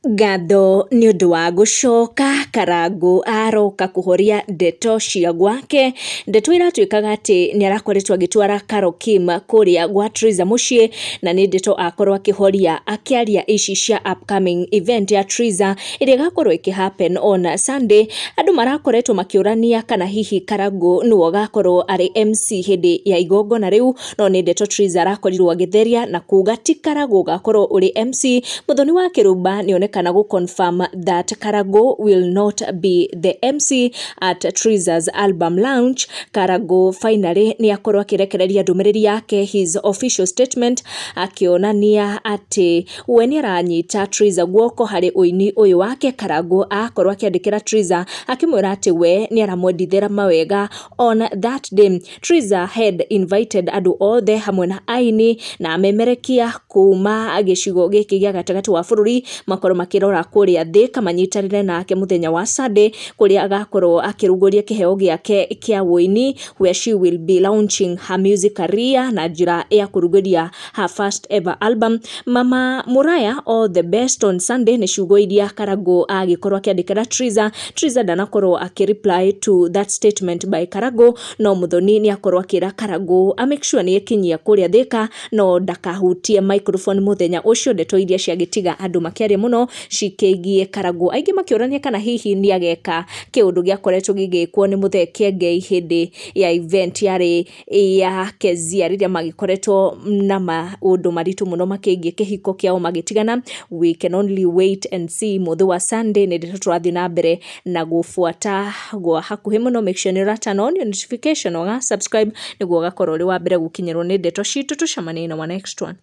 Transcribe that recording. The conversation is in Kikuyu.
Ngatho nĩ ũndũ wa gũcoka, Karangũ aroka kũhoria ndeto cia gwake. Ndeto iratuĩkaga atĩ nĩ arakoretwo agĩtwara Carol Kim kũrĩa gwa Triza mũciĩ, na nĩ ndeto akorwo akĩhoria akĩaria ici cia upcoming event ya Triza ĩrĩa ĩgakorwo ĩkĩ happen on Sunday. Andũ marakoretwo makĩũrania kana hihi Karangũ nĩwe ũgakorwo arĩ MC hĩndĩ ya igongona rĩu, no nĩ ndeto Triza arakorirwo agĩtheria na kuga ti Karangũ ũgakorwo ũrĩ MC. Muthoni wa Kĩrumba nĩ onekana gũ confirm that Karangũ will not be the MC at Triza's album launch. Karangũ finally nĩ akorwo akĩrekereria ndũmĩrĩri yake, his official statement, akĩonania atĩ we nĩ aranyita Triza guoko harĩ ũini ũyũ wake. Karangũ akorwo akĩandĩkĩra Triza akĩmwĩra atĩ we nĩ aramwendithĩra mawega on that day. Triza had invited andũ othe hamwe na aini na amemerekia kuma gĩcigo gĩkĩ gĩa gatagatĩ wa bũrũri makorwo makĩrora kũrĩa Thĩka manyitanĩre nake mũthenya wa Sunday, kũrĩa agakorwo akĩrugũria kĩheo gĩake kĩa ũini, where she will be launching her music career na njĩra ya kũrugũria her first ever album. "Mama Muraya, all the best on Sunday," nĩ ciugo iria Karangũ agĩkorwo akĩandĩkĩra Triza. Triza ndanakorwo akĩ reply to that statement by Karangũ, no Muthoni nĩ akorwo akĩra Karangũ a make sure nĩ ekinyia kũrĩa Thĩka no ndakahutie microphone mũthenya ũcio. Ndeto iria ciagĩtiga andũ makĩaria mũno cikĩgiĩ Karangũ, aingĩ makĩũrania kana hihi nĩ ageka kĩũndũ gĩakoretwo gĩgĩkwo nĩ Mũthee Kĩengei hĩndĩ ya event yarĩ ya Kezia, rĩrĩa magĩkoretwo na maũndũ maritũ mũno makĩgiĩ kĩhiko kĩao magĩtigana. We can only wait and see. Mũthĩ wa Sunday nĩ ndeto tũrathiĩ na mbere na gũbuata gwa hakuhĩ mũno. Make sure nĩ ũra turn on your notification, ũga subscribe nĩguo ũgakorwo ũrĩ wa mbere gũkinyĩrwo nĩ ndeto citũ. Tũcemanie na wa next one.